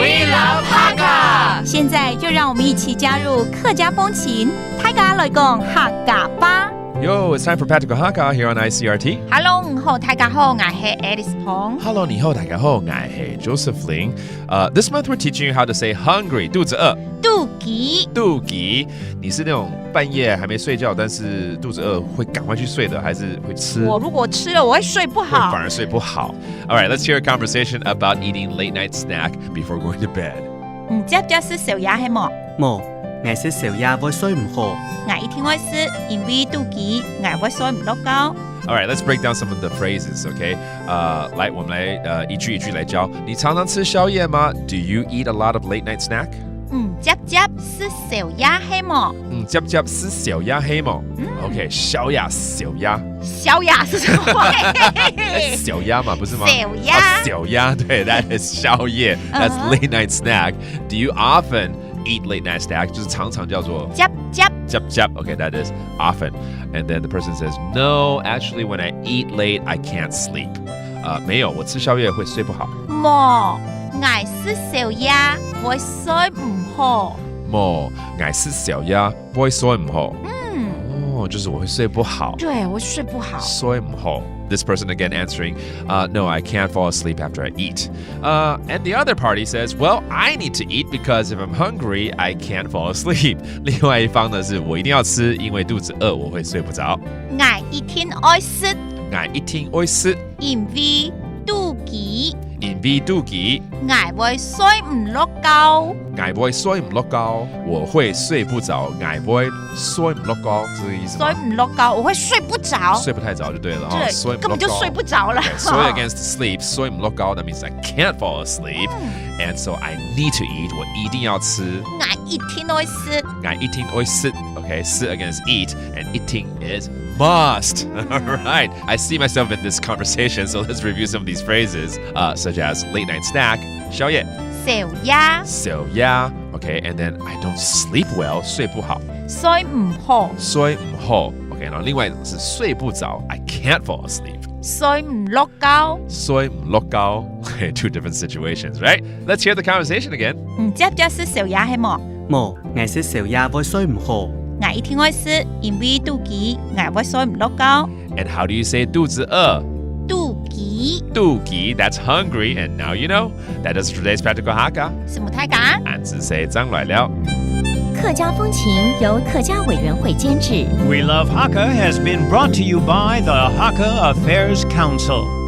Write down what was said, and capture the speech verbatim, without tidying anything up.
We love Hakka. 现在就让我们一起加入客家风情，大家来讲客家吧。 Yo, it's time for Practical Hakka here on I C R T. Hello，你好，大家好，我是 Alice 彭。 Hello，你好，大家好，我是 Joseph Ling. Uh, this month we're teaching you how to say hungry, 肚子饿。肚饥。肚饥，你是那种半夜还没睡觉，但是肚子饿会赶快去睡的，还是会吃？我如果吃了，我会睡不好。会反而睡不好。All right, let's hear a conversation about eating late night snack before going to bed. 嗯，接接食宵夜係無？無，𠊎食宵夜會睡毋好。 𠊎一定愛食，因為肚飢，𠊎會睡毋落覺。 All right, let's break down some of the phrases, okay? 呃，来，我们来呃一句一句来教。你常常吃宵夜吗？Do you eat a lot of late night snack? 嗯，接接食宵夜係無？嗯，接接食宵夜係無？OK，宵夜，宵夜。宵夜是什麼？宵夜嘛，不是吗？宵夜。啊，宵夜，对，that is 宵夜。That's late night snack. Do you often eat late night snack? 就是常常叫做接接。接接。Okay, that is often. And then the person says, "No, actually, when I eat late, I can't sleep." 呃，没有，我吃宵夜会睡不好。無，𠊎食宵夜會睡毋好。無，𠊎食宵夜會睡毋好。嗯，哦，就是我会睡不好。对，我睡不好。睡毋好。This person again answering, uh, "No, I can't fall asleep after I eat." Uh, and the other party says, "Well, I need to eat because if I'm hungry, I can't fall asleep." 另外一方呢是我一定要吃，因为肚子饿我会睡不着。 𠊎一定愛食，𠊎一定愛食，因為肚飢，因為肚飢，𠊎會睡毋落覺。𠊎會睡毋落覺，我会睡不着，𠊎會睡毋落覺，是这个意思吗？睡毋落覺，我会睡不着。睡不太着就对了哈，对，睡毋落覺。根本就睡不着了。 Okay, 所以 against sleep, 睡毋落覺, that means I can't fall asleep. And so I need to eat, 我一定要吃。 𠊎一定愛食。 I eating 愛食, okay, 食 against eat, and eating is must. All right, I see myself in this conversation, so let's review some of these phrases, uh, such as late night snack, 宵夜,宵夜。 宵夜, okay, and then I don't sleep well, 睡不好,睡毋好。 睡毋好, okay, 然后另外一种是睡不着, I can't fall asleep. 睡毋落覺。 睡毋落覺, okay, two different situations, right? Let's hear the conversation again. 嗯，接接食宵夜係無？無，𠊎食宵夜會睡毋好。 𠊎一定愛食，因為肚飢，𠊎會睡毋落覺。 And how do you say 肚子饿?肚飢。 肚飢, that's hungry, and now you know. That is today's practical Hakka. 承蒙大家。 俺是谁张来了。 客家风情由客家委员会监制。 We Love Hakka has been brought to you by the Hakka Affairs Council.